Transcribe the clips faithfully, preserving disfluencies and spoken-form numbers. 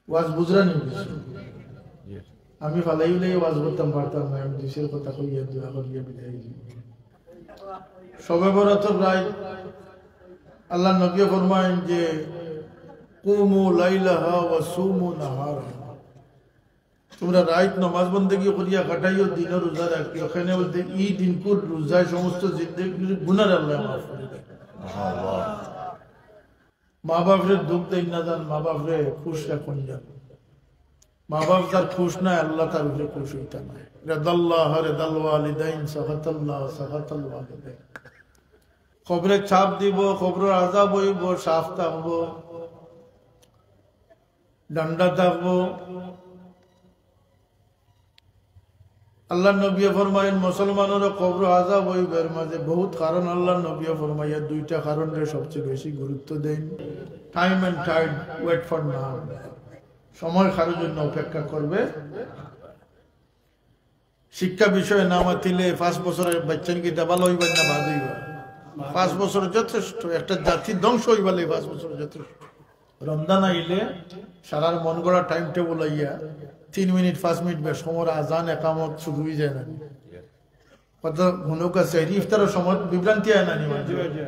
ওয়াজ বুঝরা নি কিছু? আমি ফালাই উলাই ওয়াজ করতাম পারতাম না, আমি দুইশের কথা কইয়া দোয়া করিয়া বিদায় দিই। শবে বরাতর রাইত আল্লাহর নবী ফরমাইন যে, "কুমু লাইলাহা ওয়া সুমু নাহারাহা।" তোমরা রাইত নামাজ বন্দেগি করিয়া কাটাইও, দিনও রোজা রাখিও। কেনে বলতে, ই দিনকুর রোজায় সমস্ত জিন্দেগির গুনার আল্লাহ মাফ করি দেয়। মা বাপরে দুঃখ দেইন না যান, মা বাপরে খুশ রাখুন যান। মা বাপ যার খুশ নায়, আল্লাহ তার উপরে খুশ হইতা নায়। রেদাল্লাহ রেদাল ওয়ালিদাইন, সাখাতাল্লাহ সাখাতাল ওয়ালিদাইন। কবরে চাপ দিব, কবরর আজাব হইব, সাফ থাকবো, ডান্ডা থাকবো। আল্লাহর নবী ফরমাইন, মুসলমানর কবর আজাব হইবার মাঝে বহুত কারণ। আল্লাহর নবী ফরমাইয়া দুইটা কারণরে সবচেয়ে বেশি গুরুত্ব দেন। Time and tide wait for none। সময় কারোর জন্য অপেক্ষা করবে। শিক্ষা বিষয়ে না মাতিলে পাঁচ বছরের বাচ্চাইন কিতা ভালা হইবা না বাদ হইবা? পাঁচ বছর যথেষ্ট, একটা জাতি ধ্বংস হইবার লাগি পাঁচ বছর যথেষ্ট। রমজান আইলে সারার মন গড়া টাইম টেবল আইয়া তিন মিনিট, পাঁচ মিনিট বেশ সময় আজান একামত শুরু হয়ে যায় না? কত হুনুক আছে, এই ইফতারের সময় বিভ্রান্তি হয় না নি?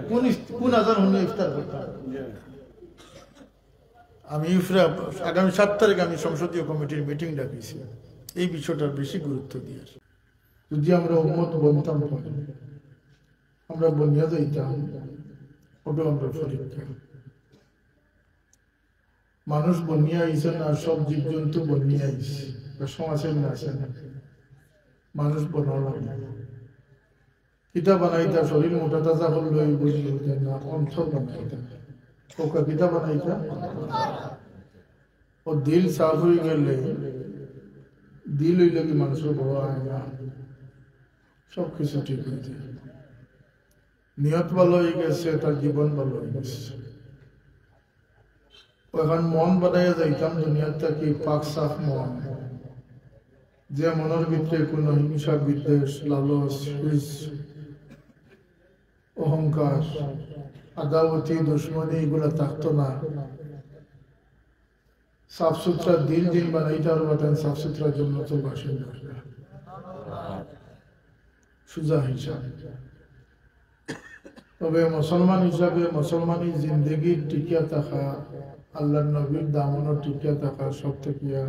কোন ইফ-, কোন আজান হুনো ইফতার করতে হয়? আমি ইফতার, আগামী সাত তারিখ আমি সংসদীয় কমিটির মিটিং ডাকিছি, এই বিষয়টার বেশি গুরুত্ব দিয়ে। যদি আমরা উম্মত বনতাম পারি, আমরা বনিয়া যাইতাম, ওটাও আমরা পরীক্ষা। মানুষ বনিয়া আইছে না, সব জীবজন্তু বনিয়া আইছে। প্রশ্ন আছে না, আছে না? মানুষ বনালাম। কিতা বানাইতা? শরীর মোটা তাজা করলে ওই বনি হইতে না, অন্তর বানাইতা। ওকা কিতা বানাইতা? ও দিল সাফ হয়ে গেলে, দিল হইলে কি মানুষের বড় আয়না? সব কিছু ঠিক হয়ে যায়। নিয়ত ভালো হয়ে গেছে, তার জীবন ভালো হয়ে গেছে। এখন মন বানাইয়া যাইতাম দুনিয়ার থাকি পাক সাফ মন, যে মনের ভিতরে কোনো হিংসা, বিদ্বেষ, লালচ, হিংস, অহংকার, আদাওয়াতি, দুশমনি এগুলা থাকতো না। সাফ সুতরা দিল দিন বানাইতে পারবা, তাই সাফ সুতরা জন্নতুল বাসিন্দা। সুজা হিসাব। তবে মুসলমান হিসাবে মুসলমানি জিন্দেগির টিকিয়া থাকা, আল্লাহর নবীর দামনও টিকিয়া থাকা সব থেকে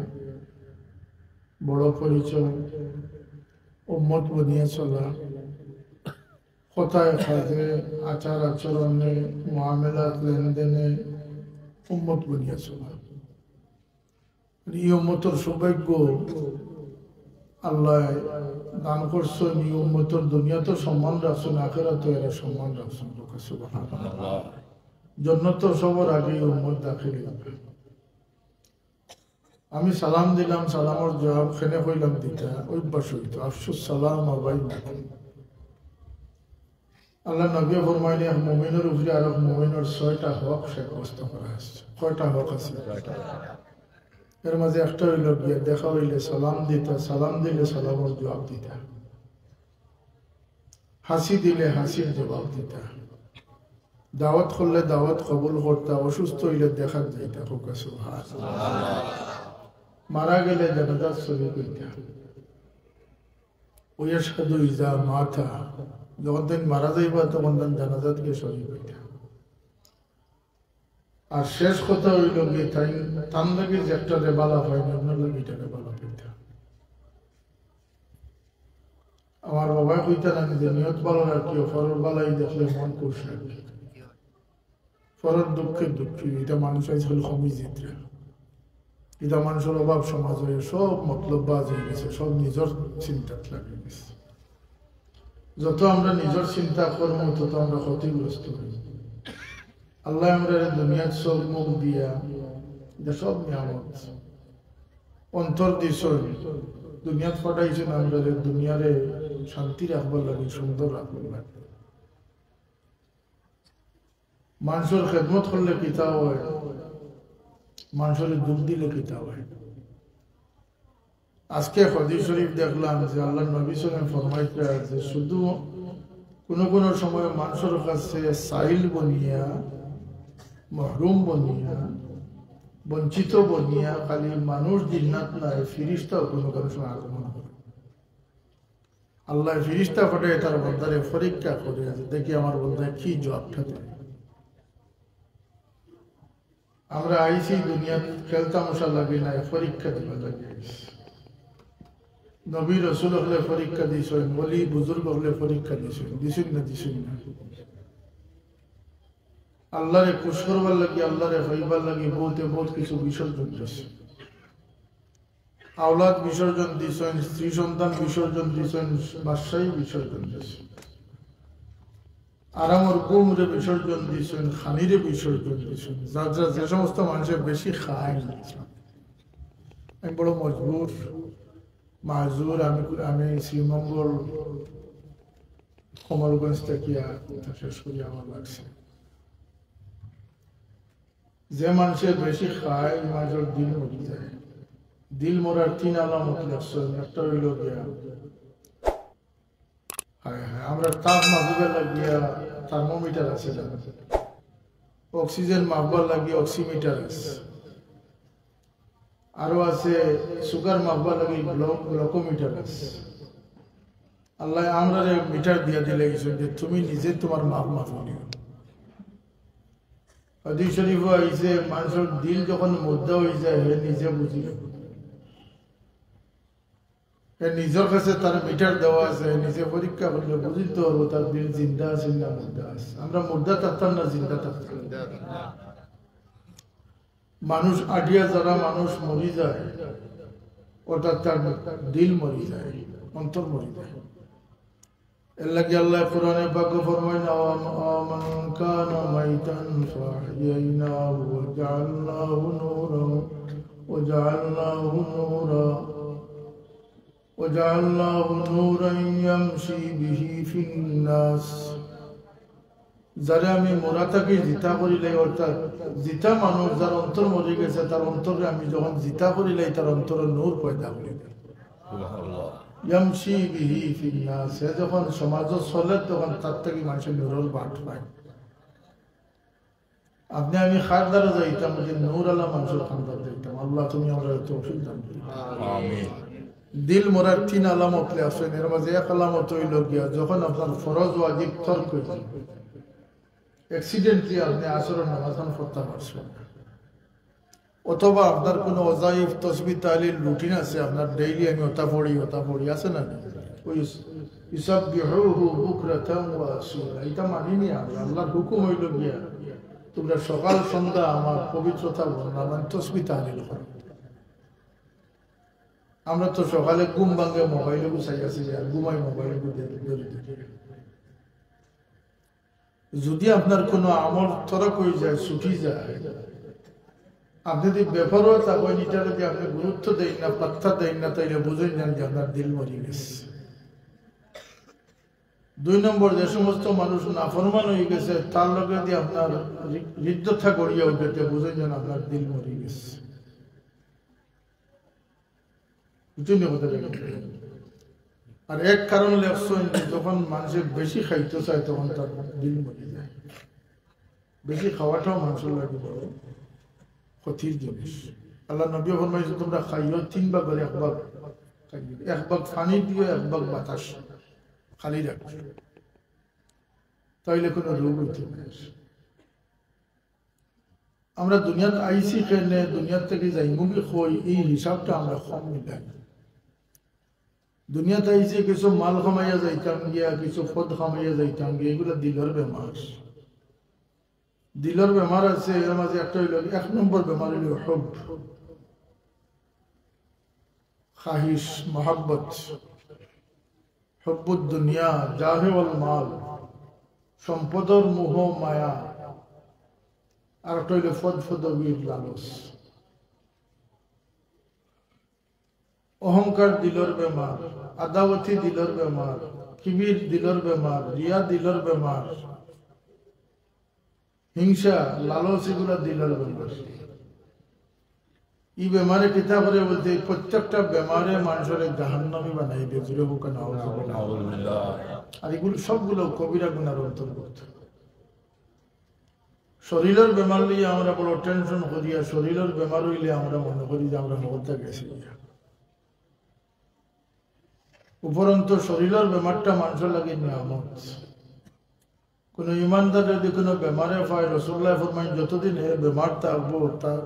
বড় পরিচয়। উম্মত বনিয়া চলা, কথায় কাজে, আচার আচরণে, মামেলাত লেনদেনে উম্মত বনিয়া চলা। এই উম্মতর সৌভাগ্য আল্লাহ দান করছেন। এই উম্মতর দুনিয়াত সম্মান রাখছেন, আখেরাত এরা সম্মান রাখছেন। সুবহানাল্লাহ। জন্নত সবার আগে এই উম্মত দাখিল হবে। আমি সালাম দিলাম, সালামর জবাব কেনে কইলাম দিতা, অভ্যাস হইতো। আফসুস সালাম আবাই। আল্লাহ নবী ফরমাইলে এক মুমিনের উপরে আর এক মুমিনের ছয়টা হক সাব্যস্ত করা আছে। কয়টা হক আছে? এর মাঝে একটা হইল গিয়া দেখা হইলে সালাম দিতা, সালাম দিলে সালামর জবাব দিতা, হাসি দিলে হাসির জবাব দিতা, দাওয়াত করলে দাওয়াত কবুল করতা, অসুস্থ হইলে দেখাত যাইতা। কউক্কা সুবহানাল্লাহ। মারা গেলে জানাজাত শরিক হইতা। ওয়াশহাদু ইজা মাতা, যখন তাইন মারা যাইবা তখন তান জানাজাত গিয়া শরিক হইতা। আর শেষ কথা হইল গিয়া তাইন, তান লাগি যে একটা রে বালা পাইন, আপনার লাগি এটা রে বালা পাইতা। আমার বাবায় কইতা না যে নিয়ত ভালো রাখিও, পরর বালাই দেখলে মন খুশ রাখে। পরর দুঃখে দুঃখী, এটা মানুষ আজকাল কমি যেতে। এটা মানুষের অভাব সমাজ হয়ে সব মতলববাজ হয়ে গেছে, সব নিজের চিন্তাত লাগে গেছে। যত আমরা নিজের চিন্তা করবো, তত আমরা ক্ষতিগ্রস্ত হই। আল্লাহ আমরা দুনিয়ার সব মুখ দিয়া, এটা সব নিয়ামত, অন্তর দিছইন, দুনিয়াত পাঠাইছইন আমরা দুনিয়ারে শান্তি রাখবার লাগি, সুন্দর রাখবার লাগি। মানুষের খেদমত করলে কিতা হয়, মানুষের দুঃখ দিলে কিতা হয়। আজকে হাদিস শরীফ দেখলাম যে আল্লাহর নবী সাল্লাল্লাহু আলাইহি ওয়াসাল্লাম ফরমাইতা যে শুধু কোনো কোনো সময় মানুষের কাছে সাইল বনিয়া, মহরুম বনিয়া, বঞ্চিত বনিয়া খালি মানুষ জিন্নাত নায়, ফিরিস্তাও কোনো কোনো সময় আগমন করে। আল্লায় ফিরিস্তা পাঠাইয়া তার বন্দারে পরীক্ষা করে, যে দেখি আমার বন্দায় কি জবাবটা দেয়। আমরা আইছি দুনিয়াত খেলতামশা লাগি নায়, পরীক্ষা দিবার লাগি আইছি। নবী রসুল অকলে পরীক্ষা দিছইন, ওলি বুজুর্গ অকলে পরীক্ষা দিছইন, দিছইন না, দিছইন না। আল্লারে খুশ করবার লাগি, আল্লারে পাইবার লাগি বউতে বউত কিছু বিসর্জন দিছে। আওলাদ বিসর্জন দিছইন, স্ত্রী সন্তান বিসর্জন দিছইন, বাদশাহী বিসর্জন দিছইন, আরামর ঘুমরে বিসর্জন দিছইন, খানিরে বিসর্জন দিছইন। যার যার যে সমস্ত মানুষে বেশি খায়, আমি বড় মজবুর, মাজুর, আমি, আমি শ্রীমঙ্গল, কমলগঞ্জ থাকিয়া কথা শেষ করি আমার লাগছে। যে মানুষে বেশি খায়, ওই মানুষর দিল মরি যায়। দিল মরার তিন আলামত লেখছইন, একটা অইলো গিয়া, হায় হায়, আমরা তাপ মাপিবার লাগিয়া থার্মোমিটার আছে না, অক্সিজেন মাপবার লাগি অক্সিমিটার আছে, আরো আছে সুগার মাপবার লাগি গ্লো-, গ্লুকোমিটার আছে। আল্লায় আমরারে মিটার দিয়া দিলাইছইন যে তুমি নিজে তুমার মাপ মাপি নিও। হাদিস শরীফো আইছে, মানুষর দিল যখন মুর্দা অই যায়, হে নিজে বুঝিল। হে নিজর কাছে তার মিটার দেওয়া আছে, হে নিজে পরীক্ষা করলে বুঝিতে পারবো তার দিল জিন্দা আছে না মুর্দা আছে। আমরা মুর্দা থাকতাম না জিন্দা থাকতাম? মানুষ আটিয়া যারা মানুষ মরি যায়, অর্থাৎ তার দিল মরি যায়, অন্তর মরি যায়। এর লাগি আল্লায় কোরআনে পাকো ফরমাইন, "أَوَمَنْ كَانَ مَيْتًا فَأَحْيَيْنَاهُ وَجَعَلْنَاهُ نُورًا، وَجَعَلْنَاهُ نُورًا، وَجَعَلْنَاهُ نُورًا يَمْشِي بِهِ فِي النَّاسِ।" যারে আমি মরা থাকি জিতা করিলাই, অর্থাৎ জিতা মানুষ যার অন্তর মরি গেছে, তার অন্তরে আমি যখন জিতা করিলাই, তার অন্তরে নূর পয়দা করি দেই। ইয়ামশি বিহি ফিন নাস, সে যখন সমাজো চলে, তখন তার থাকি মানুষে নূরর বাট পায়। আপনে আমি কার দ্বারা যাইতাম, যে নূর আলা মানুষর কান্দাত যাইতাম। আল্লাহ, তুমি আমরারে তৌফিক দান করো। আমিন। দিল মরার তিন আলামত লেখছইন, এর মাঝে এক আলামত অইলো গিয়া, যখন আপনার ফরজ ওয়াজিব তর্ক অই যায়, accidentally আপনে আসরর নামাজ খান পড়তা পারছইন না, অথবা আপনার কোনো ওয়াজাইফ, তসবি, তাহলিল, রুটিন আছে, আপনার ডেইলি আমি ওটা পড়ি, ওটা পড়ি, আছে না? ওই ইউসাব্বিহুহু বুকরাতান ওয়া আসীলা, ইটা মানি নি আমরা। আল্লাহর হুকুম অইলো গিয়া, তোমরা সকাল সন্ধ্যা আমার পবিত্রতা বর্ণনা, মানে তসবি তাহলিল করো। আমরা তো সকালে ঘুম ভাঙে মোবাইল গুছাই আছি, আর ঘুমাই মোবাইল ধরি ধরি। যদি আপনার কোনো আমল তরক অই যায়, ছুটি যায়, আপনে যদি বেপরোয়া থাকইন, ইটা যদি আপনে গুরুত্ব দেইন না, পাত্তা দেইন না, তাইলে বুঝইন যান যে আপনার দিল মরি গেছে। দুই নম্বর, যে সমস্ত মানুষ নাফরমান অই গেছে, তার লগে যদি আপনার রি-, হৃদ্যতা গড়িয়া উঠে, তে বুঝইন যান আপনার দিল মরি গেছে। বুঝছইন নি কথাটা? আর এক কারণ লেখছইন যে যখন মানুষে বেশি খাইতে চায়, তখন তার দিল মরি যায়। বেশি খাওয়াটাও মানুষর লাগি বড় ক্ষতির জিনিস। আল্লাহর নবী ফরমাইছে, "তোমরা খাইও তিন ভাগর এক ভাগ খাইও, এক ভাগ পানি দিও, এক ভাগ বাতাস খালি রাখো, তাইলে কোনো রোগ অইতো নায়।" আমরা দুনিয়াত আইছি কেনে, দুনিয়াত থাকি যাইমুগি কই, এই হিসাবটা আমরা কম মিলাই। দুনিয়াত আইছি কিছু মাল কামাইয়া যাইতাম গিয়া, কিছু পদ কামাইয়া যাইতাম গিয়া, এগুলা দিলর বেমার। দিলর বেমার আছে, এর মাঝে একটা অইলো, এক নম্বর বেমার অইলো হুব, খাহিশ, মহব্বত। হুব্বুদ দুনিয়া, জাহে ওয়াল মাল, সম্পদর মোহ মায়া, আর একটা অইলো পদ পদবীর লালচ। অহংকার দিলর বেমার, আদাওয়াতি দিলর বেমার, কিবির দিলর বেমার, রিয়া দিলর বেমার, হিংসা, লালচ, এগুলা দিলর বেমার। ই বেমারে কিতা করে বলতে, এই প্রত্যেকটা বেমারে মানুষরে জাহান্নামী বানাই দেয়। জোরে হোক না, নাউজুবিল্লাহ। নাউজুবিল্লাহ। আর এগুলো সবগুলো কবিরা গুনার অন্তর্ভুক্ত। শরীরর বেমার লইয়া আমরা বড় টেনশন করি, আর শরীরর বেমার অইলে আমরা মনে করি যে আমরা মরতা গেছি। উপরন্ত শরীরর বেমারটা মানষর লাগি নিয়ামত। কোনো ইমানদার যদি কোনো বেমারে পায়, রাসূলুল্লাহ ফরমাইন, যতদিন হে বেমার থাকবো, তার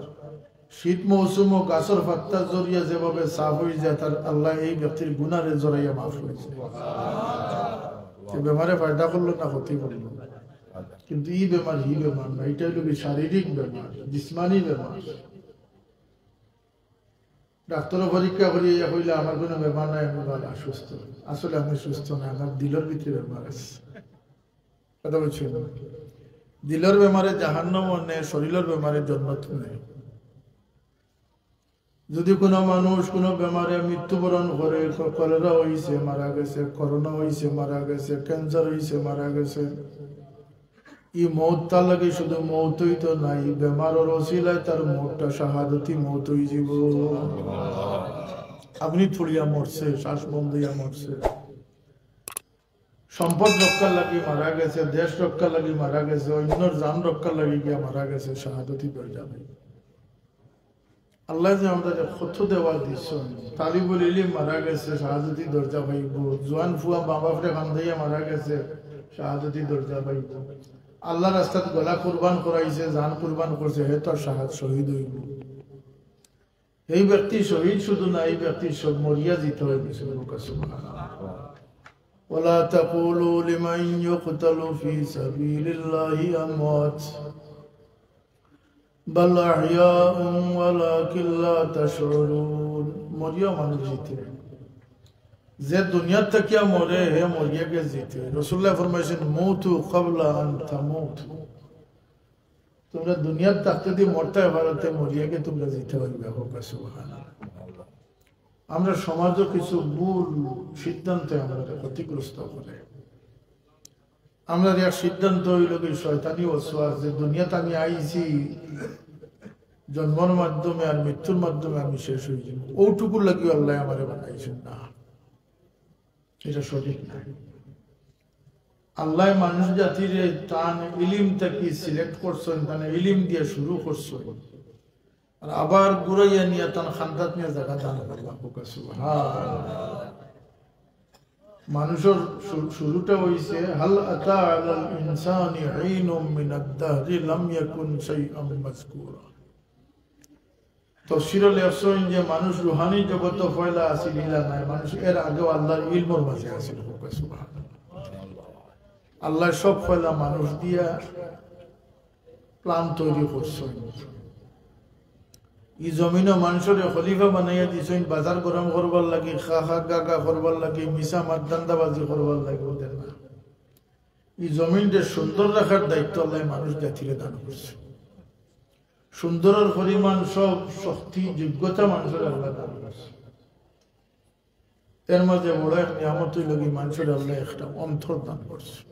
শীত মৌসুমো গাছর পাত্তা ঝরিয়া যেভাবে সাফ অইযায়, তার আল্লাহ এই ব্যক্তির গুনারে ঝরাইয়া মাফ অইযায়। এই বেমারে ফায়দা করলো না ক্ষতি করলো? কিন্তু ই বেমার, ই বেমার না, ইটা অইলো কি শারীরিক বেমার, জিসমানি বেমার। ডাক্তারও পরীক্ষা করিয়া কইলা, "আমার কোনো বেমার নাই, আমি ভালা, সুস্থ।" আসলে আমি সুস্থ না, আমার দিলর ভিতরে বেমার আছে। কথা বুঝছইন? দিলর বেমারে জাহান্নামও নেই, শরীরর বেমারে জন্নত নেই। যদি কোনো মানুষ কোনো বেমারে মৃত্যুবরণ করে, ক-, কলেরা অইছে, মারা গেছে, করোনা অইছে, মারা গেছে, ক্যান্সার অইছে, মারা গেছে, ই মউত তার লাগি শুধু মউত অইতো নায়, ই বেমারর ওসিলায় তার মউতটা শাহাদতি মউত অইযিবো। আপনি থুড়িয়া মরছে, শ্বাস বন্ধ অইয়া মরছে। সম্পদ রক্ষার লাগি মারা গেছে, দেশ রক্ষার লাগি মারা গেছে, অন্যর জান রক্ষার লাগি গিয়া মারা গেছে, শাহাদতি দরজা পাইবো। আল্লায় যে আমরারে কত দেওয়া দিছইন, তালিবুল ইলিম মারা গেছে, শাহাদতি দরজা পাইবো, জোয়ান ফুয়া মা বাপরে কান্দাইয়া মারা গেছে, শাহাদতি দরজা পাইবো, আল্লার রাস্তাত গলা কুরবান করাইছে, জান কুরবান করছে, হে তো শাহাদ শহীদ অইবো। এই ব্যক্তি শহীদ শুধু না, এই ব্যক্তি সব মরিয়া জিতা অইগেছে। ولا تقولوا لمن يقتل في سبيل الله أموات بل أحياء ولكن لا تشعرون। মরিয়া মানুষ জিতে। যে দুনিয়াত থাকিয়া মরে, হে মরিয়া গিয়া জিতে। রাসূলুল্লাহ ফরমাইছইন, "موتوا قبل أن تموتوا।" তুমরা দুনিয়াত থাকতে দি মরতায় পারো, তে মরিয়া গিয়া তুমরা জিতা অইবায়। কউক্কা সুবহানাল্লাহ। আমরার সমাজো কিছু ভুল সিদ্ধান্তে আমরারে ক্ষতিগ্রস্ত করে। আমরার এক সিদ্ধান্ত অইলো কি, শয়তানি ওয়াসওয়াস, যে দুনিয়াত আমি আইছি, জন্মর মাধ্যমে আর মৃত্যুর মাধ্যমে আমি শেষ অইযিমু। অউটুকুর লাগিও আল্লায় আমারে বানাইছইন না, ইটা সঠিক নায়। আল্লায় মানুষ জাতিরে তান ইলিম থাকি সিলেক্ট করছইন, তান ইলিম দিয়া শুরু করছইন। আর আবার ঘুরাইয়া নিয়া তান খান্দাত নিয়া জাগা দান করলা। কউক্কা সুবহানাল্লাহ। মানুষর শু-, শুরুটা অইছে, "هل أتى على الإنسان حين من الدهر لم يكن شيئا مذكورا।" তফসিরো লেখছইন যে মানুষ রুহানি জগতো পয়লা আছিল, ইলা নায়, মানুষ এর আগেও আল্লার ইলমর মাঝে আছিল। কউক্কা সুবহানাল্লাহ। আল্লায় সব পয়লা মানুষ দিয়া প্ল্যান তৈরি করছইন। ই জমিনো মানষরে খলিফা বানাইয়া দিছইন, বাজার গরম করবার লাগি, খা খা গা গা করবার লাগি, মিছা মাত ধান্দাবাজি করবার লাগি, ওদের না। ই জমিনরে সুন্দর রাখার দায়িত্ব আল্লায় মানুষ জাতিরে দান করছে। সুন্দরর পরিমাণ সব শক্তি, যোগ্যতা মানষরে আল্লায় দান করছে। এর মাঝে বড় এক নিয়ামত অইলো কি, মানষরে আল্লায় একটা অন্তর দান করছে।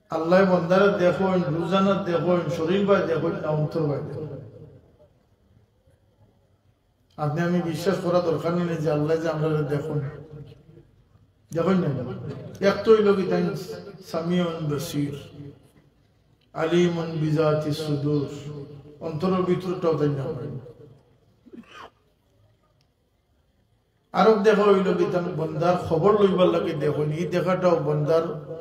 আল্লায় বন্দারে দেখইন, রোজানা দেখইন, শরীর বায় দেখইন না, অন্তর বায় দেখইন। আপনি আমি বিশ্বাস করা দরকার নাই যে আল্লায় যে আমরারে দেখইন, দেখইন না। এক তো অইলো কি তাইন সামিউন বসির, আলিমুন বিজাতিস সুদুর, অন্তরর ভিতরটাও তাইন জানইন। আরক দেখা অইলো কি, তান বন্দার খবর লইবার লাগি দেখইন, ই দেখাটাও বন্দার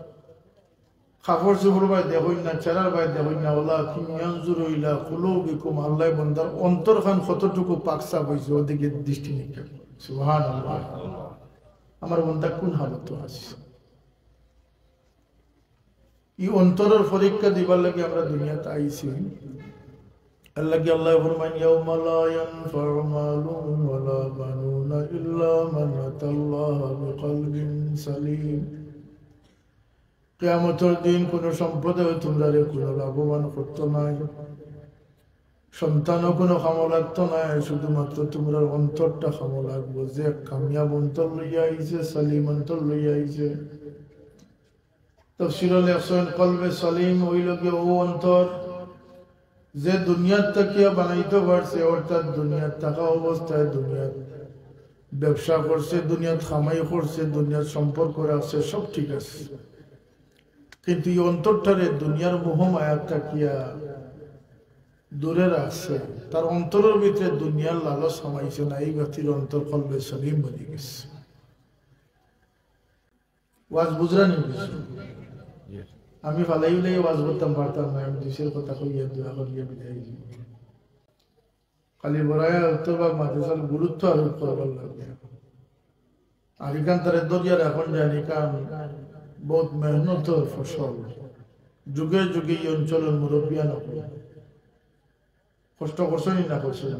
কাপড় চোপড় বায় দেখইন না, চেহারার বায় দেখইন না, ওয়ালাকিন ইয়ানজুরু ইলা কুলুবিকুম, আল্লায় বন্দার অন্তরখান কতটুকু পাক সাফ অইছে, ওদিকে দৃষ্টি নিক্ষেপ করে। সুবহানাল্লাহ। আমার বন্দা কোন হালতো আছে? ই অন্তরর পরীক্ষা দিবার লাগি আমরা দুনিয়াত আইছি। এর লাগি আল্লায় ফরমাইন, "ইয়াউমা লা ইয়ানফাউ মালুন ওয়ালা বানুনা ইল্লা মান আতাল্লাহা বিকলবিন সালিম।" কিয়ামতর দিন কুনু সম্পদেও তুমরারে কুনু লাভবান করতো নায়, সন্তানও কুনু কামো লাগতো নায়, শুধুমাত্র তুমরার অন্তরটা কামো লাগবো। যে কামিয়াব অন্তর লইয়া আইছে, সালিম অন্তর লইয়া আইছে। তফসিরো লেখছইন, কলবে সালিম অইলো গিয়া অউ অন্তর, যে দুনিয়াত থাকিয়া বানাইতো পারছে, অর্থাৎ দুনিয়াত থাকা অবস্থায় দুনিয়াত ব্যবসা করছে, দুনিয়াত কামাই করছে, দুনিয়াত সম্পর্ক রাখছে, সব ঠিক আছে। কিন্তু এই অন্তরটারে দুনিয়ার মোহ মায়া থাকিয়া দূরে রাখছে, তার অন্তরের ভিতরে দুনিয়ার লালচ হামাইছে না, এই ব্যক্তির অন্তর কলবে সলিম বনি গেছে। ওয়াজ বুঝরা নি কিছু? আমি ফালাই উলাই ওয়াজ করতাম পারতাম না, আমি দুই চাইর কথা কইয়া দোয়া করিয়া বিদায় দিই। খালি বড়াইয়া উত্তরবাগ মাদ্রাসার গুরুত্ব আরোপ করবার লাগে। আর এখান তারা দরিয়ার এখন জানি কারণ বহুত মেহনতর ফসল। যুগে যুগে এই অঞ্চলের মুরব্বিয়ান অকল কষ্ট করছইন না করছইন?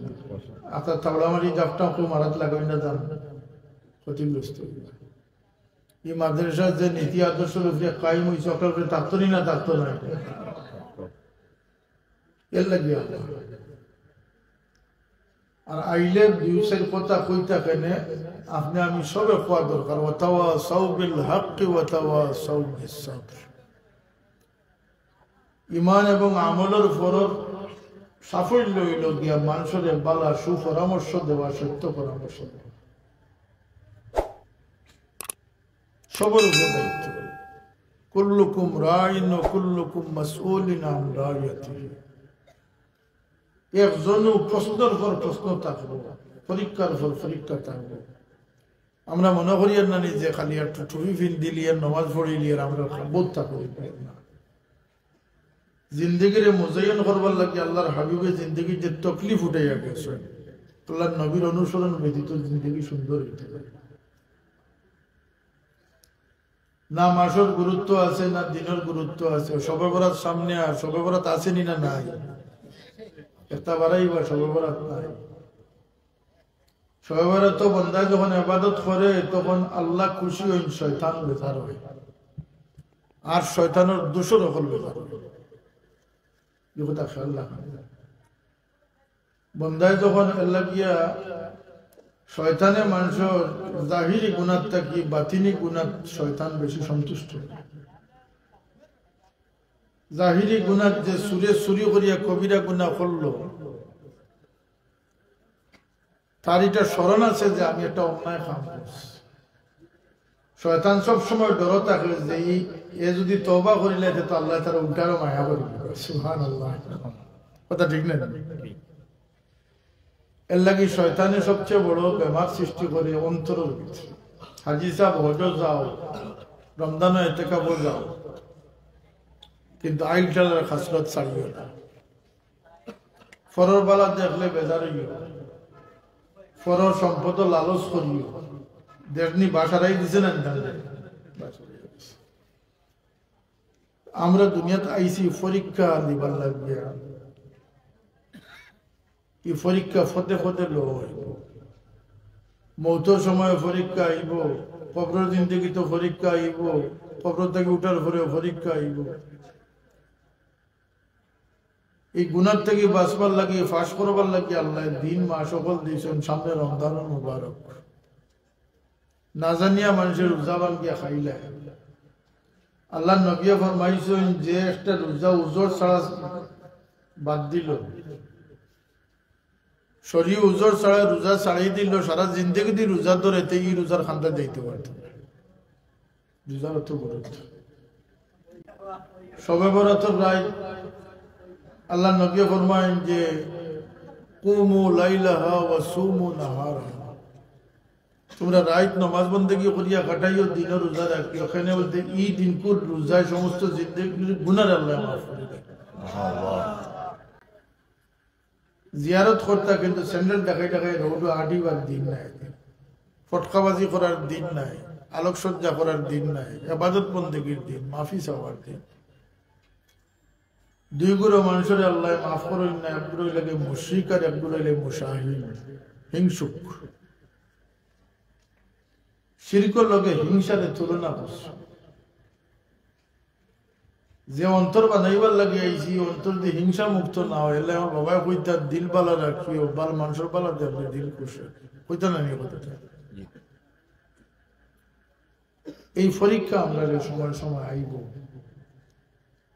আপনার তাওড়ামারি জাফটা কেউ মারাত লাগাই না যান, ক্ষতিগ্রস্ত অইবা। এই মাদ্রাসার যে নীতি আদর্শ রূপে কায়েম হইছে, ওটার উপরে থাকতো নি না থাকতো না? এর লাগি আমরা। আর আইলে দুই চাইর কথা কইতা কেনে, আপনে আমি সবে কওয়া দরকার। ওয়াতাওয়াসাউ বিল হাক্কি ওয়াতাওয়াসাউ বিস সাবর। ইমান এবং আমলর ফরর সাফল্য হইল গিয়া মানুষরে বালা সুপরামর্শ দেওয়া, সত্য পরামর্শ দেওয়া। সবর উপরে দায়িত্ব। কুল্লুকুম রাইন ওয়া কুল্লুকুম মাসউলিন আন রাইয়াতিহি। একজনও প্রশ্নর পর প্রশ্ন থাকবো, পরীক্ষার পর পরীক্ষা থাকবো। আমরা মনে করি আর নানি যে খালি একটু টুপি পিন্দিলি আর নমাজ পড়িলি আর আমরা বহুত থাকবো, না। জিন্দেগিরে মুজাইয়ন করবার লাগি আল্লাহর হাবিবে জিন্দেগি যে তকলিফ উঠাইয়া গেছে, আল্লাহর নবীর অনুসরণ ব্যতীত জিন্দেগি সুন্দর হইতে পারে না। না মাসর গুরুত্ব আছে, না দিনর গুরুত্ব আছে। শবে বরাত সামনে, আর শবে বরাত আছে নি না নাই? একটা বাড়াই বা শবে বরাত নাই। শবে বরাত তো বন্দায় যখন ইবাদত করে, তখন আল্লাহ খুশি হইন, শয়তান বেজার হয়, আর শয়তানর দোসর অকল বেজার হয়। এই কথা খেয়াল রাখা। বন্দায় যখন এল্লা গিয়া শয়তানে মানুষর জাহিরি গুনাত থাকি বাতিনি গুনাত শয়তান বেশি সন্তুষ্ট। জাহিরি গুনাত যে চুরে চুরি করিয়া কবিরা গুনা করলো, তার এটা স্মরণ আছে যে আমি একটা অন্যায় কাম করছি। শয়তান সব সময় ডর থাকে যে এই, এ যদি তওবা করিলে, এতে তো আল্লাহ তাআলা উল্টারও মায়া করি দিবে। সুবহানাল্লাহ। কথা ঠিক না? এর লাগি শয়তানে সবচেয়ে বড় বেমার সৃষ্টি করে অন্তরের ভিতরে। হাজি সাহেব, হজো যাও, রমজানও এতেকাফও যাও, কিন্তু আইল টালার খাসলত ছাড়িও না। ফরর বালা দেখলে বেজার হইও, ফরর সম্পদ লালচ করিও। দেখনি বাসারাই দিছে না? আমরা দুনিয়াত আইছি পরীক্ষা দিবার লাগিয়া। এই পরীক্ষা ফতে ফতে লওয়া অইবো। মৌতর সময় পরীক্ষা আইবো, কবরর জিন্দেগিত পরীক্ষা আইবো, কবর থাকি উঠার পরে পরীক্ষা আইবো। এই গুনার থাকি বাঁচবার লাগি, ফাঁস করবার লাগি আল্লাহ দিন মাস অকল দিয়েছেন, সামনে রমজান মুবারক। না জানিয়া মানুষের রোজা ভাঙ্গিয়া খাইলে। আল্লাহর নবী ফরমাইছেন, যে একটা রোজা উজর ছাড়া বাদ দিল, শরীর উজর ছাড়া রোজা ছাড়িয়ে দিল, সারা জিন্দেগি দি রোজা ধরে, তে এই রোজার খান্দা যাইতে পারত না। রোজার অত গুরুত্ব। শবে বরাতর রাত আল্লাহর নবী ফরমাইন যে, "কুমু লাইলাহা ওয়া সুমু নাহারাহা।" তোমরা রাত নমাজ বন্দেগি করিয়া কাটাইও, দিনও রোজা রাখিও। এখানে বলতে এই দিনকুর রোজায় সমস্ত জিন্দেগির গুনার আল্লাহ মাফ করে দেয়। জিয়ারত করতা কিন্তু স্যান্ডেল দেখাই দেখাই রোডো আটিবার দিন নাই, ফটকাবাজি করার দিন নাই, আলোকসজ্জা করার দিন নাই, ইবাদত বন্দেগির দিন, মাফি চাওয়ার দিন। দুই গুরু মানুষরে আল্লাহ মাফ করইন না, এক গুরু লাগে মুশরিক আর এক গুরু লাগে মুশাহিন, হিংসুক। শিরকর লগে হিংসারে তুলনা করছে। যে অন্তর বানাইবার লাগি আইছি, অন্তর দি হিংসা মুক্ত না হয়, এলে আমার বাবায় কইতা, "দিল বালা রাখিও, বাল মানুষর বালা দেখলে দিল খুশ হয়।" কইতা না নি কথাটা? এই পরীক্ষা আমরারে সময় সময় আইবো।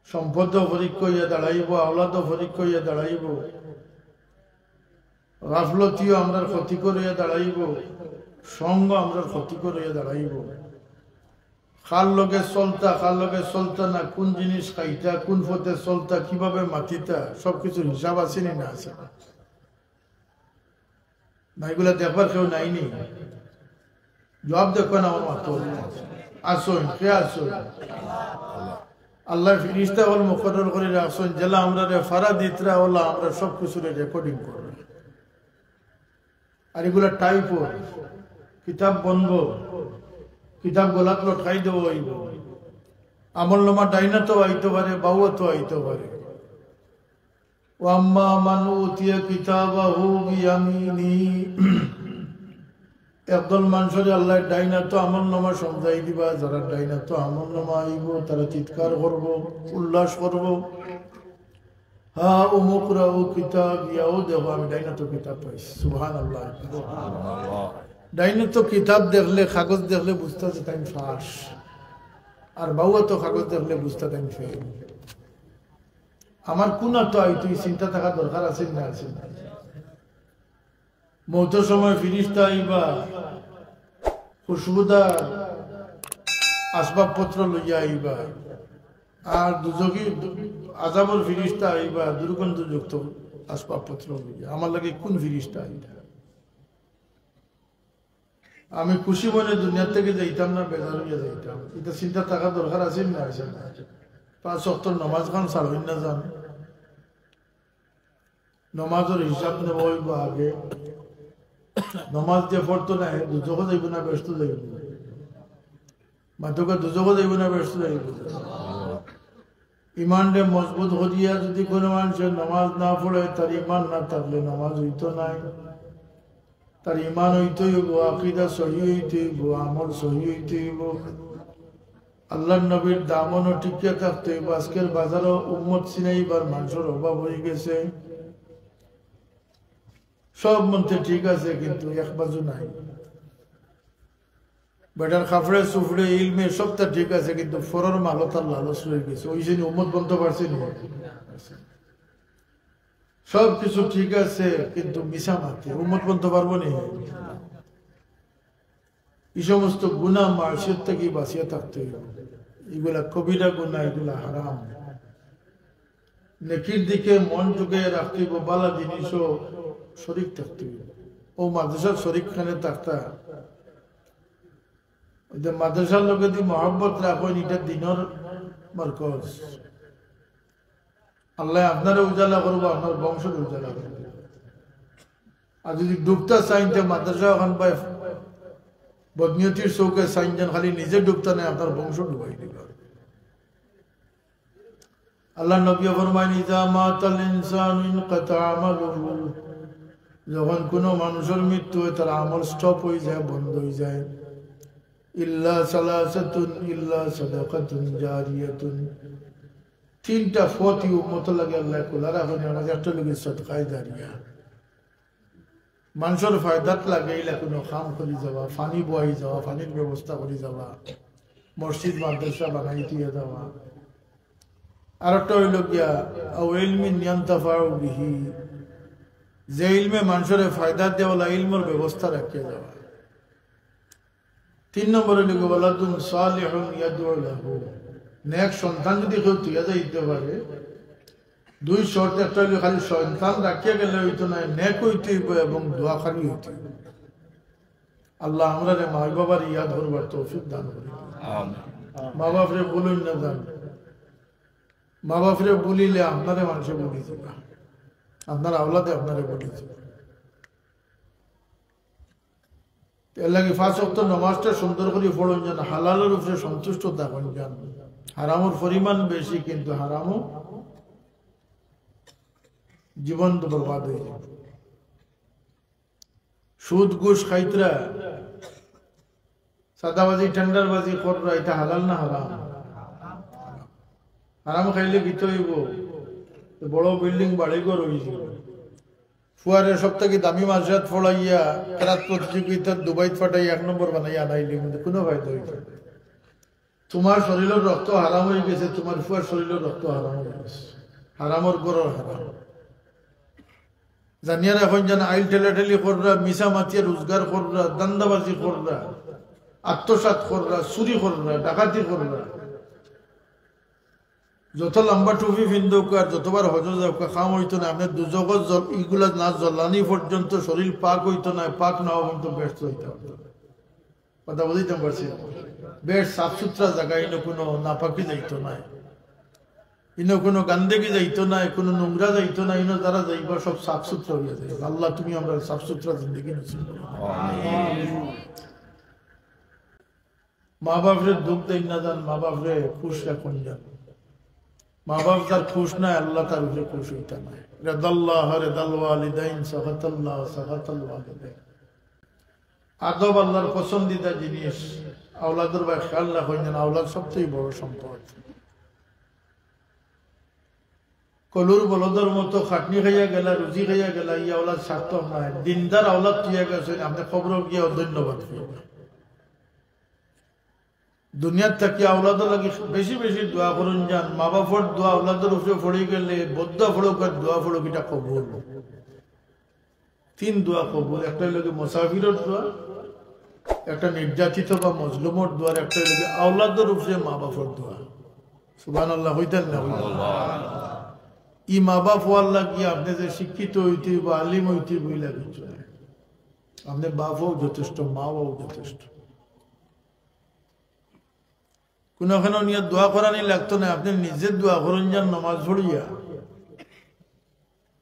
সম্পদ পরীক্ষা হইয়া দাঁড়াইবো, আওলাদ পরীক্ষা হইয়া দাঁড়াইবো, গাফলতিও আমরার ক্ষতিকর হইয়া দাঁড়াইবো, সঙ্গ আমরার ক্ষতিকর হইয়া দাঁড়াইবো। কার লগে চলতা, কার লগে চলতা না, কোন জিনিস খাইতা, কোন পথে চলতা, কিভাবে মাতিতা, সবকিছুর হিসাব আছে নি না আছে না? না, ইগুলা দেখবার কেউ নাই নি? জবাব দেখবা না আমার মাতো। আছইন, কে আছইন? আল্লায় ফিরিস্তা অকল মুকরর করি রাখছইন, যেলা আমরারে ফারা দিতরা, অলা আমরার সবকিছুরে recording কররা। আর ইগুলা type অয়, কিতাব বনবো, কিতাব গলাত লটকাই দেওয়া অইবো। আমলনামা ডাইনাতো আইতো পারে, বাউয়াতো আইতো পারে। ওয়া আম্মা মান উতিয়া কিতাবাহু বিয়ামিনিহি। একদল মানষরে আল্লায় ডাইনাতো আমলনামা সমজাই দিবা, যারার ডাইনাতো আমলনামা আইবো, তারা চিৎকার করবো, উল্লাস করবো, "হা উমুকরাউ কিতাবিয়া, অউ দেখো আমি ডাইনাতো কিতাব পাইছি।" সুবহানাল্লাহ। ডাইনাতো কিতাব দেখলে, কাগজ দেখলে বুঝতা যে তাইন পাশ, আর বাউয়াতো কাগজ দেখলে বুঝতা তাইন ফেইল। আমার কুনাতো আইতো, ই চিন্তা থাকা দরকার আছে না আছে না? মউতর সময় ফিরিস্তা আইবা, খুশবুদার আসবাবপত্র লইয়া আইবা, আর দুজখি আযাবর ফিরিস্তা আইবা দুর্গন্ধযুক্ত আসবাবপত্র লইয়া। আমার লাগি কুন ফিরিস্তা আইবা? আমি খুশি মনে দুনিয়া থাকি যাইতাম না, বেজার অইয়া যাইতাম। ইতা চিন্তা থাকা দরকার আছে না আছে না? পাঁচ ওয়াক্তর নমাজ খান ছাড়ইন না যান। নমাজর হিসাব নেওয়া অইবো আগে। নমাজ যে পড়তো না, হে দুজখো যাইবো না, বেহেস্তো যাইবো? মাতউক্কা, দুজখো যাইবো না, বেহেস্তো যাইবো? ইমানরে মজবুত করিয়া যুদি কুনু মানষে নমাজ না পড়ে, তার ইমান না থাকলে নমাজ অইতো নায়। তার ইমান অইতে অইবো, আকিদা সহি অইতে অইবো, আমল সহি অইতে অইবো। আল্লার নবীর দামনও টিকিয়া থাকতে অইবো। আজকের বাজারো উম্মত চিনাইবার মানষর অভাব অইগেছে। সব মন্তে ঠিক আছে, কিন্তু এক বাজু নাই। বেটার কাপড়ে চুপড়ে ইলমে সবতা ঠিক আছে, কিন্তু পরর মালো তার লালচ রইগেছে। অইছে নি, উম্মত বনতো পারছে নি? সব কিছু ঠিক আছে, কিন্তু মিছা মাতে উম্মত বনতো পারবো নি? ই সমস্ত গুনা মাসিয়ত থাকি বাঁচিয়া থাকতে অইবো। ইগুলা কবিরা গুনা, ইগুলা হারাম। নেকির দিকে মন ঝুঁকে রাখতে অইবো, বালা জিনিসও শরিক থাকতে অইবো। অউ মাদ্রাসার শরিক খানে থাকতা, অউ যে মাদ্রাসার লগে দি মহব্বত রাখইন, ইটা দিনর মরকজ। আল্লায় আপনারে উজালা করবো, আপনার বংশরে উজালা করবো। আর যুদি ডুবতা চাইন, তে মাদ্রাসা অখান বায় বদনিয়তির চউখে চাইন যেন, খালি নিজে ডুবতা নায়, আপনার বংশ ডুবাই দিবা। আল্লার নবীয়ে ফরমাইন, "ইযা মাতাল ইনসানু ইনকাতা আমালুহু।" যখন কুনু মানুষর মৃত্যু অয়, তার আমল stop অইযায়, বন্ধ অইযায়। ইল্লা সালাসাতুন, ইল্লা সাদাকাতুন জারিয়াতুন। তিনটা পথ ই উম্মতর লাগি আল্লায় খুলা রাখইন, এর মাঝে একটা অইলো গি সদকায়ে জারিয়া। মানষর ফায়দাত লাগে ইলা কুনু কাম করি যাওয়া, পানি বওয়াই যাওয়া, পানির ব্যবস্থা করি যাওয়া, মসজিদ মাদ্রাসা বানাই দিয়া যাওয়া। আর একটা অইলো গিয়া, আও ইলমিন ইয়ান্তাফাউ বিহি, যে ইলমে মানষরে ফায়দা দেওয়ালা ইলমর ব্যবস্থা রাখিয়া যাওয়া। তিন নম্বর অইলো গি, ওয়ালাদুন সালিহুন ইয়াদউ লাহু। নেক সন্তান যুদি কেউ থুইয়া যাইতে পারে, দুই শর্ত, একটা অইলো খালি সন্তান রাখিয়া গেলে অইতো নায়, নেক অইতে অইবো এবং দোয়াকারী অইতে অইবো। আল্লাহ আমরারে মা বাবার ইয়াদ করবার তৌফিক দান করইন। আমিন। মা বাপরে ভুলইন না যান। মা বাপরে ভুলিলে আপনারে মানষে ভুলি যিবা, আপনার আওলাদে আপনারে ভুলি যিবা। এর লাগি পাঁচ ওয়াক্ত নমাজটা সুন্দর করি পড়ইন যান, হালালর উপরে সন্তুষ্ট থাকইন যান। হারামর পরিমাণ বেশি, কিন্তু হারামও জীবন তো বরবাদ অইযায়। সুদ ঘুষ খাইতরা, চাঁদাবাজি, টেন্ডারবাজি কররা, ইটা হালাল না হারাম? হারাম খাইলে কিতা অইবো? বড় বিল্ডিং, বাড়িঘর অইযিবো। ফুয়ারে সব থাকি দামি মাদ্রাসাত পড়াইয়া, কেরাত প্রতিযোগিতাত দুবাইত পাঠাইয়া এক নম্বর বানাইয়া আনাইলে কিন্তু কুনু ফায়দা অইতো না। তুমার শরীলর রক্ত হারাম অইগেছে, তুমার ফুয়ার শরীলর রক্ত হারাম অইগেছে, হারামর ঘরর হারাম। জানিয়া রাখইন যান, আইল ঠেলাঠেলি কররা, মিছা মাতিয়া রোজগার কররা, ধান্দাবাজি কররা, আত্মসাৎ কররা, চুরি কররা, ডাকাতি কররা, যত লম্বা টুপি ফিন্দুক আর যতবার হজো যাউক্কা, কাম অইতো না। আপনে দুজখর জল, ইগুলা না জ্বলানি পর্যন্ত শরীর পাক অইতো না, পাক না অওয়া পর্যন্ত বেহেস্ত যাইতা পারতো না। কথা বুঝাইতাম পারছি? বেহেস্ত সাফ সুতরা জাগা, ইনো কুনু নাপাকি যাইতো নায়, ইনো কুনু গান্দেগি যাইতো নায়, কুনু নোংরা যাইতো নায়, ইনো যারা যাইবা সব সাফ সুতরা অইয়া যাইবা। আল্লাহ, তুমি আমরারে সাফ সুতরা জিন্দেগি নসিব করো। মা বাপরে দুঃখ দেইন না যান, মা বাপরে খুশ রাখুন যান। মা বাপ যার খুশ নায়, আল্লাহ তার উপরে খুশ অইতা নায়। রেদাল্লাহ, রেদাল ওয়ালিদাইন, সাখাতাল্লাহ, সাখাতাল ওয়ালিদাইন। আদব আল্লাহর পছন্দিদা জিনিস। আওলাদর বায় খেয়াল রাখইন যান, আওলাদ সবচেয়ে বড় সম্পদ। কলুর বলদর মতো খাটনি খাইয়া গেলা, রুজি খাইয়া গেলা, ই আওলাদ সার্থক নায়। দিনদার আওলাদ থুইয়া গেছইন, আপনে কবরো গিয়া ধন্যবাদ পাইবা। দুনিয়াত থাকি আওলাদর লাগি বেশি বেশি দোয়া করুন যান। মা বাপর দোয়া আওলাদর উপরে পড়ি গেলে, বদদোয়া পড়ুক আর দোয়া পড়ুক, ইটা কবুল। তিন দোয়া কবুল। একটা অইলো গি মুসাফিরর দোয়া, একটা নির্যাতিত বা মজলুমর দোয়া, আর একটা অইলো গি আওলাদর উপরে মা বাপর দোয়া। সুবহানাল্লাহ কইতা না? ই মা বাপ অওয়ার লাগি আপনে যে শিক্ষিত অইতে অইবো, আলিম অইতে অইবো, ইলা কিচ্ছু নায়। আপনে বাপ অও যথেষ্ট, মা অও যথেষ্ট। কুনুখানো নিয়া দোয়া করানি লাগতো নায়, আপনে নিজে দোয়া করইন যান নমাজ পড়িয়া।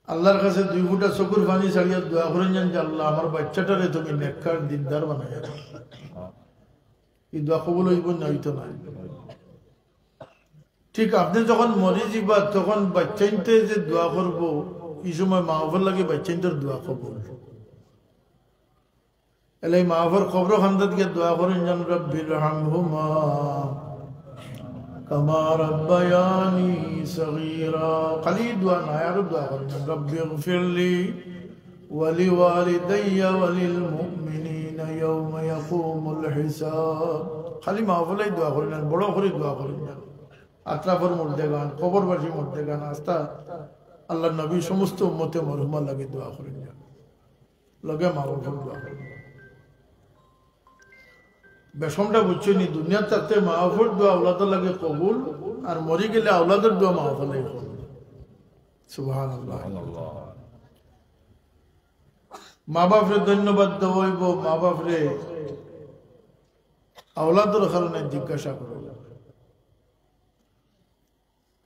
আল্লাহর কাছে দুই ফুটা চকুর পানি ছাড়িয়া দোয়া করইন যান যে, "আল্লাহ, আমার বাইচ্চাটারে তুমি নেককার দিনদার বানাইয়া দাও।" ই দোয়া কবুল অইবো না, অইতো নায়? ঠিক আপনে যখন মরি যিবা, তখন বাইচ্চাইন্তে যে দোয়া করবো, ই সময় মা বাপর লাগি বাইচ্চাইন্তর দোয়া কবুল। এলে মা বাপর কবরো কান্দাত গিয়া দোয়া করইন যান, "রব্বির হামহুমা কামা রাব্বায়ানি সগীরা।" খালি দোয়া নায়, আরো দোয়া করইন যান, "রব্বিগফিরলি ওয়ালিওয়ালিদাইয়া ওয়ালিল মুমিনিনা ইয়াউমা ইয়াকুমুল হিসাব।" খালি মা বাপর লাগি দোয়া করইন যান, বড় করি দোয়া করইন যান। আতরাফর মুর্দেগান, কবরবাসী মুর্দেগান, আস্তা আল্লাহর নবী, সমস্ত উম্মতে মরহুমার লাগি দোয়া করইন যান। লগে মা বাপর দোয়া। বেশমটা বুঝছইন নি, দুনিয়াত থাকতে মা বাপর দোয়া আওলাদর লাগি কবুল, আর মরি গেলে আওলাদর দোয়া মা বাপর লাগি কবুল। সুবহানাল্লাহ। মা বাপরে ধন্যবাদ দেওয়া অইবো, মা বাপরে আওলাদর কারণে জিজ্ঞাসা করা অইবো।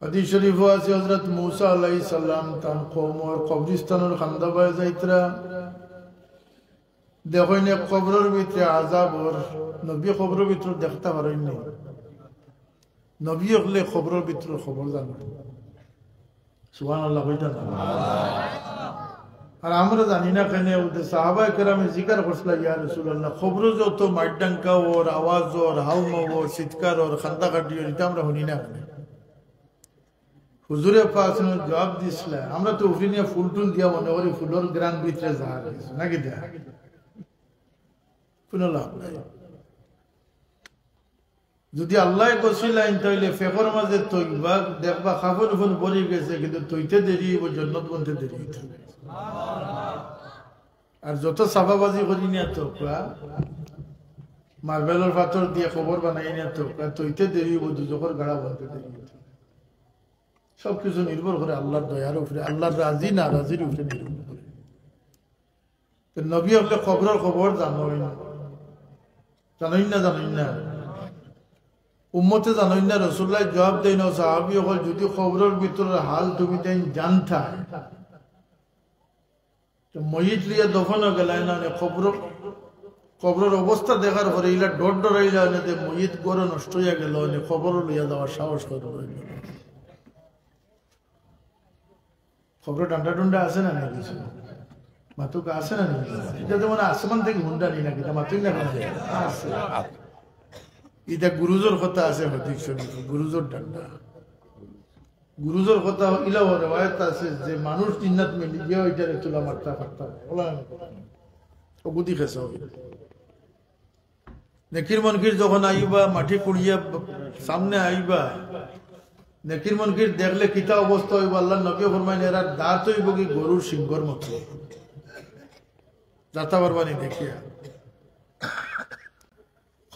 হাদিস শরীফো আছে, হযরত মুসা আলাইহিস সালাম তান কওমর কবরস্থানর কান্দা বায় যাইতরা, দেখইন এক কবরর ভিতরে আযাব অর, নবী কবরর ভিতরে দেখতা পারইন নি। নবী অকলে কবরর ভিতরে খবর জানইন। সুবহানাল্লাহ কইতা না? আর আমরা জানি না কেনে, অউ যে সাহাবায়ে কেরামে জিকার করছিলা, "ইয়া রাসূলুল্লাহ, কবরো যত মাইর ডাঙ্কা অর, আওয়াজ অর, হাউমাউ অর, চিৎকার অর, কান্দাকাটি অর, ইতা আমরা হুনি না কেনে?" হুজুরে পাক জবাব দিছলা, "আমরা তো উফরে নিয়া ফুল টুল দিয়া মনে করি ফুলর ঘ্রাণ ভিতরে যার কিছু, নাকি দা? কুনু লাভ নাই।" যুদি আল্লায় গছিলাইন, তাইলে ফেকর মাঝে তইবা, দেখবা কাফন উফন ভরি গেছে, কিন্তু তইতে দেরি অইবো, জন্নত বনতে দেরি অইতো। আর যত চাপাবাজি করি নিয়া তউক্কা, মার্বেলর পাথর দিয়া কবর বানাই নিয়া তউক্কা, তইতে দেরি অইবো, দুজখর গাড়া বনতে দেরি অইতো। সব কিছু নির্ভর করে আল্লাহর দয়ার উপরে, আল্লাহর রাজি নারাজির উপরে নির্ভর করে। তো নবী অকলে কবরর খবর জানইন, জানইন না, জানইন না? উম্মতে জানইন না? রাসূলুল্লায় জবাব দেইন, "ও সাহাবী অকল, যুদি কবরর ভিতরর হাল তুমি তাইন জানতায়, তো মইত লইয়া দফনো গেলায় না, মানে কবর, কবরর অবস্থা দেখার পরে ইলা ডর ডরাইলা, মানে যে মইত ঘরো নষ্ট অইয়া গেলো, মানে কবরো লইয়া যাওয়ার সাহস করো না।" কবরো ডান্ডা ডুন্ডা আছে না নাই কিছু? মাতুক আছে না নাই? ইটা তো মানে আসমান থাকি হুন্ডা নি নাকি, ইটা মাতুক না কেনে? আছে। ইটা গুরুজর কথা আছে, হাদিস শরীফ, গুরুজর ডান্ডা। গুরুজর কথা ইলাও রেওয়ায়েত আছে যে মানুষ জিন্নাত মিলি গিয়া ইটারে তুলা মারতা পারতা। ওলা অগুদি খেসা অইবো। নেকির মুনকির যখন আইবা, মাটি কুড়িয়া ব-, সামনে আইবা, নেকির মুনকির দেখলে কিতা অবস্থা অইবো? আল্লাহর নবী ফরমাইন, এরার দাঁত অইবো কি গরুর শিংগর মতো, যাতা পারবা নি দেখিয়া।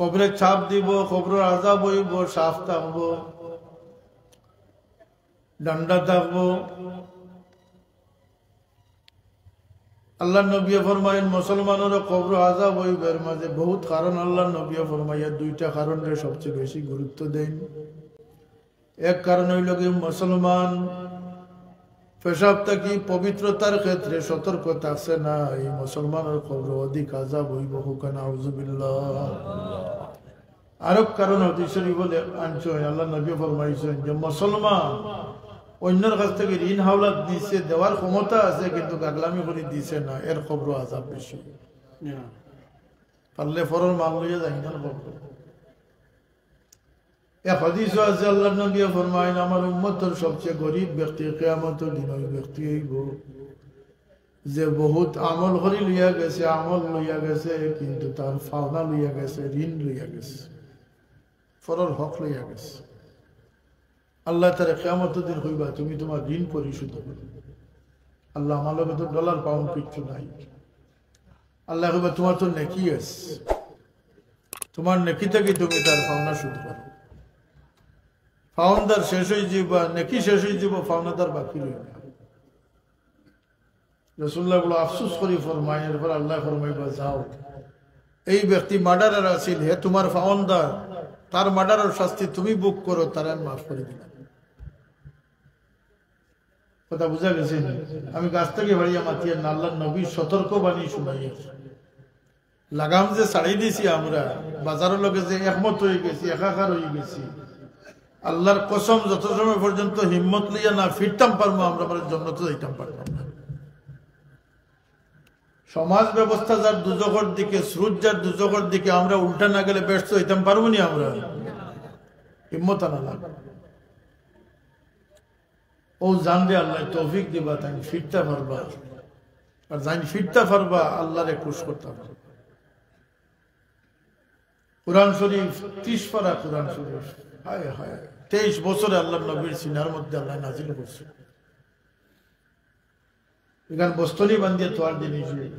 কবরে চাপ দিব, কবরর আযাব অইব, সাপ থাকবো, ডান্ডা থাকবো। আল্লাহর নবী ফরমাইন, মুসলমানর কবর আযাব অইব। এর মাঝে বহুত কারণ আল্লাহর নবী ফরমাইয়া দুইটা কারণরে সবচেয়ে বেশি গুরুত্ব দেইন। এক কারণ অইল কি, মুসলমান পেশাব থাকি পবিত্রতার ক্ষেত্রে সতর্ক থাকছে না, এই মুসলমানর কবর অধিক আযাব অইব। কউক্কা নাউজুবিল্লাহ। আরো কারণ হাদিস শরীফ বলে আনছইন, আল্লাহর নবী ফরমাইছইন যে মুসলমান অইন্যর কাছ থাকি ঋণ হাওলাত নিছে, দেওয়ার ক্ষমতা আছে, কিন্তু গাগলামি করি দিছে না, এর কবর আযাব বেশি। পারলে পরর মাল লইয়া যাইন না কবর। এক হাদিসও আছে, আল্লাহর নবী ফরমাইন, আমার উম্মতর সবচেয়ে গরিব ব্যক্তি কিয়ামতর দিন ওই ব্যক্তি অইব, যে বহুত আমল করি লইয়া গেছে, আমল লইয়া গেছে, কিন্তু তার পাওনা লইয়া গেছে, ঋণ লইয়া গেছে, পরর হক লইয়া গেছে। আল্লায় তারে কিয়ামতর দিন কইবা, "তুমি তুমার ঋণ পরিশোধ করো।" আল্লায়, "আমার লগে তো ডলার পাউন্ড কিচ্ছু নাই।" আল্লায় কইবা, "তুমার তো নেকি আছে, তুমার নেকি থাকি তুমি তার পাওনা শোধ করো।" পাওনাদার শেষ অইযিবা, নেকি শেষ অইযিবো, পাওনাদার বাকি রইবা। রাসূলুল্লাহ বড় আফসোস করি ফরমাইন, এরপর আল্লায় ফরমাইবা, "যাও, এই ব্যক্তি মার্ডারার আছিল, হে তুমার পাওনাদার, তার মার্ডারার শাস্তি তুমি ভোগ করো, তারে আমি মাফ করি দিলাম।" কথা বুঝা গেছে নি? আমি গাছ থাকি ফাড়িয়া মাতিয়ার না, আল্লাহর নবীর সতর্কবাণী শুনাইয়ার। লাগাম যে ছাড়ি দিছি আমরা, বাজারর লগে যে একমত অইগেছি, একাকার অইগেছি, আল্লাহর কসম, যত সময় পর্যন্ত হিম্মত লইয়া না ফিরতাম পারমু, আমরা, আমরা জন্নতো যাইতাম পারতাম না। সমাজ ব্যবস্থা যার দুজখর দিকে, স্রোত যার দুজখর দিকে, আমরা উল্টা না গেলে বেহেস্তো যাইতাম পারমু নি আমরা? হিম্মত আনা লাগবো। অউ জানরে আল্লায় তৌফিক দিবা, তাইন ফিরতা পারবা। আর যাইন ফিরতা পারবা, আল্লাহরে খুশ করতা পারবা। কোরআন শরীফ, ত্রিশ পারা কোরআন শরীফ। হায় হায়, তেইশ বছরে আল্লাহর নবীর সিনার মধ্যে আল্লায় নাজিল করছে। ইখান বস্তনি বান্ধিয়া থওয়ার জিনিস অইল।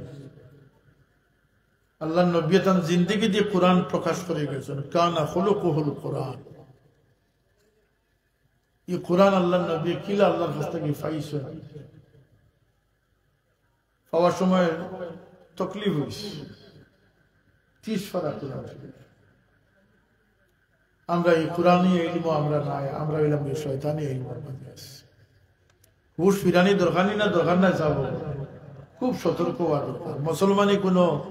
আল্লাহর নবী তান জিন্দেগি দিয়া কোরআন প্রকাশ করি গেছইন। কানা খুলুকুহুল কোরআন। ই কোরআন আল্লাহর নবী কিলা আল্লাহর কাছ থাকি পাইছইন। পাওয়ার সময় তকলিফ অইছে। ত্রিশ পারা কোরআন শরীফ। আমরা ই কোরআনি ইলমো আমরা নাই, আমরা অইলাম ই শয়তানি ইলমোর মাঝে আছি। হুশ ফিরানি দরকার নি না, দরকার নাই সাব? খুব সতর্ক অওয়া দরকার। মুসলমানি কুনু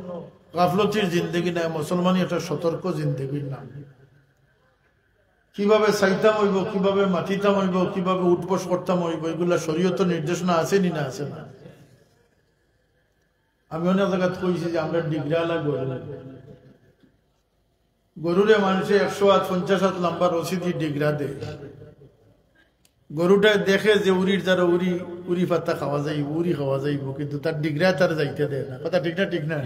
গাফলতির জিন্দেগি নায়, মুসলমানি একটা সতর্ক জিন্দেগির নাম। কিভাবে চাইতাম অইবো, কিভাবে মাতিতাম অইবো, কিভাবে উঠবস করতাম অইবো, ইগুলা শরীয়তর নির্দেশনা আছে নি না আছে না? আমি অনেক জাগাত কইছি যে আমরা ডিগরাআলা গরু। গরুরে মানষে একশো আত, পঞ্চাশ আত লম্বা রশি দি ডিগরা দেয়। গরুটায় দেখে যে উরির দ্বারা উরি, উরি পাতা খাওয়া যাইবো, উরি খাওয়া যাইবো, কিন্তু তার ডিগরায় তারে যাইতে দেয় না। কথা ঠিক না? ঠিক না?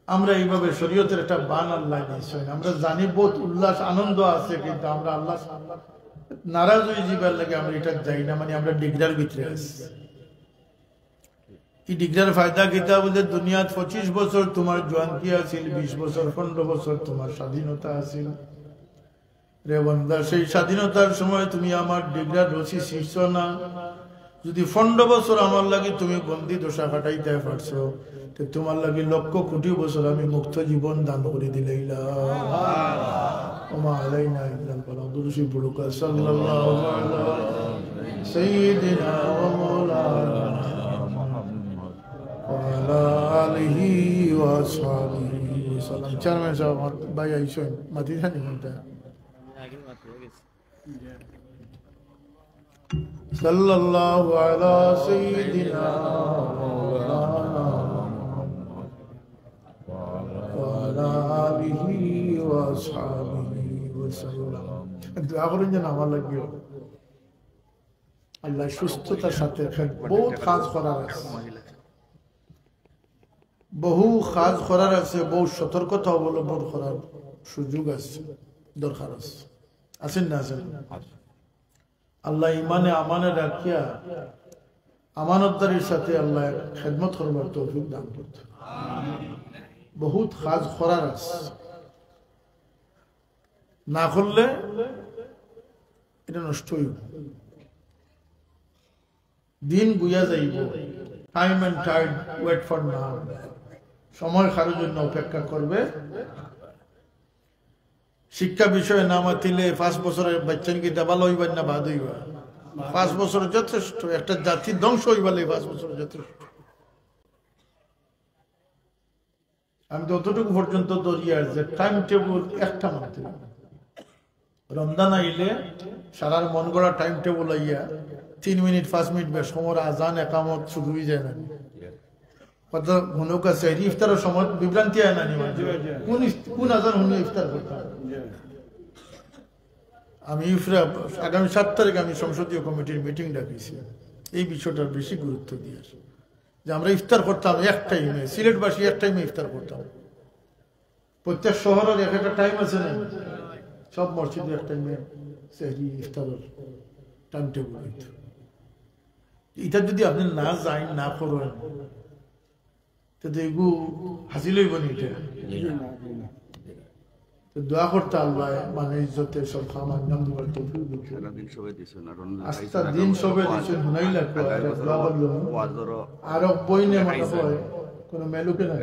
আমরা ইভাবে শরীয়তর একটা বান আল্লায় দিছইন। আমরা জানি বহুত উল্লাস, আনন্দ আছে, কিন্তু আমরা আল্লাহ নারাজ অইযিবার লাগি আমরা ইটাত যাই না, মানে আমরা ডিগরার ভিতরে আছি। ই ডিগরার ফায়দা কিতা? বুলে, দুনিয়াত পঁচিশ বছর তুমার জোয়ানকি আছিল, বিশ বছর, পনরো বছর তুমার স্বাধীনতা আছিল। রে বান্দা, সেই স্বাধীনতার সময় তুমি আমার ডিগরার রশি ছিঁড়ছো না। যুদি পনরো বছর আমার লাগি তুমি বন্দি দশা কাটাইতায় পারছো, তে তুমার লাগি লক্ষ কোটি বছর আমি মুক্ত জীবন দান করি দিলাইলাম। ওমা আলাইনা ইল্লাল বালাগ। দুরুদ শরীফ পড়ুক্কা, সাল্লাল্লাহু আলা সাইয়্যিদিনা ওয়া মাওলানা মুহাম্মদ ওয়া আলা আলিহি ওয়া আসহাবিহি ওয়া সাল্লাম। চেয়ারম্যান সাব, আমার ভাই আইছইন, মাতি জানি কোনটা। সাল্লাল্লাহু আলা সাইয়্যিদিনা ওয়া মাওলানা মুহাম্মদ ওয়া আলা আলিহি ওয়া আসহাবিহি ওয়া সাল্লাম। দোয়া করইন যেন আমার লাগিও। আল্লাহ সুস্থতার সাথে, বহুত কাজ করার আছে। বহু কাজ করার আছে, বহু সতর্কতা অবলম্বন করার সুযোগ আছে, দরকার আছে। আছে নি না আছে? আল্লাহ ইমানে আমানে রাখিয়া আমানতদারির সাথে আল্লাহ খেদমত করবার তৌফিক দান করতা। বহুত কাজ করার আছে। না করলে এটা নষ্ট হইব। দিন গুইয়া যাইব। Time and tide wait for none। সময় কারোর জন্য অপেক্ষা করবে। শিক্ষা বিষয়ে না মাতিলে পাঁচ বছরের বাচ্চাইন কিতা ভালা অইবা না বাদ অইবা? পাঁচ বছর যথেষ্ট, একটা জাতি ধ্বংস অইবার লাগি পাঁচ বছর যথেষ্ট। আমি তো অতটুকু পর্যন্ত ধরিয়ার যে টাইম টেবিল একটা মানতে হবে। রমজান আইলে সারার মন গড়া টাইম টেবিল আইয়া তিন মিনিট, পাঁচ মিনিট বেশ সময় আজান একামত শুরু হয়ে যায় না? কত ঘনক আছে, এই ইফতারের সময় বিভ্রান্তি হয় না নি মাঝে? কোন ইফ-, কোন আজান হুনে ইফতার করতাম? আমি ইফতার, আগামী সাত তারিখ আমি সংসদীয় কমিটির মিটিং ডাকিছি, এই বিষয়টার বেশি গুরুত্ব দিয়ে আসি যে আমরা ইফতার করতাম এক টাইমে, সিলেটবাসী এক টাইমে ইফতার করতাম। প্রত্যেক শহরের এক একটা টাইম আছে না? সব মসজিদে এক টাইমে সেহরি ইফতারের টাইম টেবিল হইতো। এটা যদি আপনি না যাইন, না করেন, তো তো এগু হাসিল হইব নি এটা? তো দোয়া করতে আল্লাহ মানে ইজ্জতে সব কাম আঞ্জাম দিবার তৌফিক দিন। সারা দিন সবে দিছেন, আর অন্য আস্তা খাইছেন, দিন আর সবে ওয়াজ, দিছেন, হুনাই লাগবে, আগামী আর বছর দোয়া করলাম। ওয়াজরও আর এক বইনে মনে খাইছেন। হয় কোনো মেলুকে না।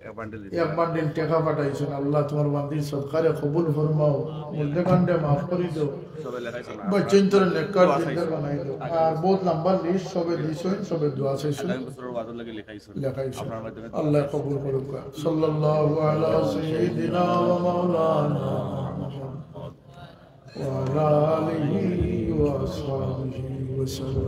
এক বান্ডিল দিছেন। এক বান্ডিল টাকা পাঠাইছেন। আল্লাহ তোমার বান্দির সদকারে কবুল ফরমাও, মুর্দে কাণ্ডে মাফ করি দাও। সবে লেখাইছেন। বাচ্চাইন্তরে নেককার দোয়া দিনদার চাইছেন। বানাই দাও। আর বহুত লম্বা লিস্ট, সবে দিছেন, সবে দোয়া চাইছেন। আগামী বছরের ওয়াজর লাগি লেখাইছেন। লেখাইছেন। আপনার মাধ্যমে আল্লাহ কবুল করুক। সাল্লাল্লাহু আলা সাইয়্যিদিনা ওয়া মাওলানা মুহাম্মদ ওয়া আলা আলিহি ওয়া আসহাবিহি ওয়া সাল্লাম।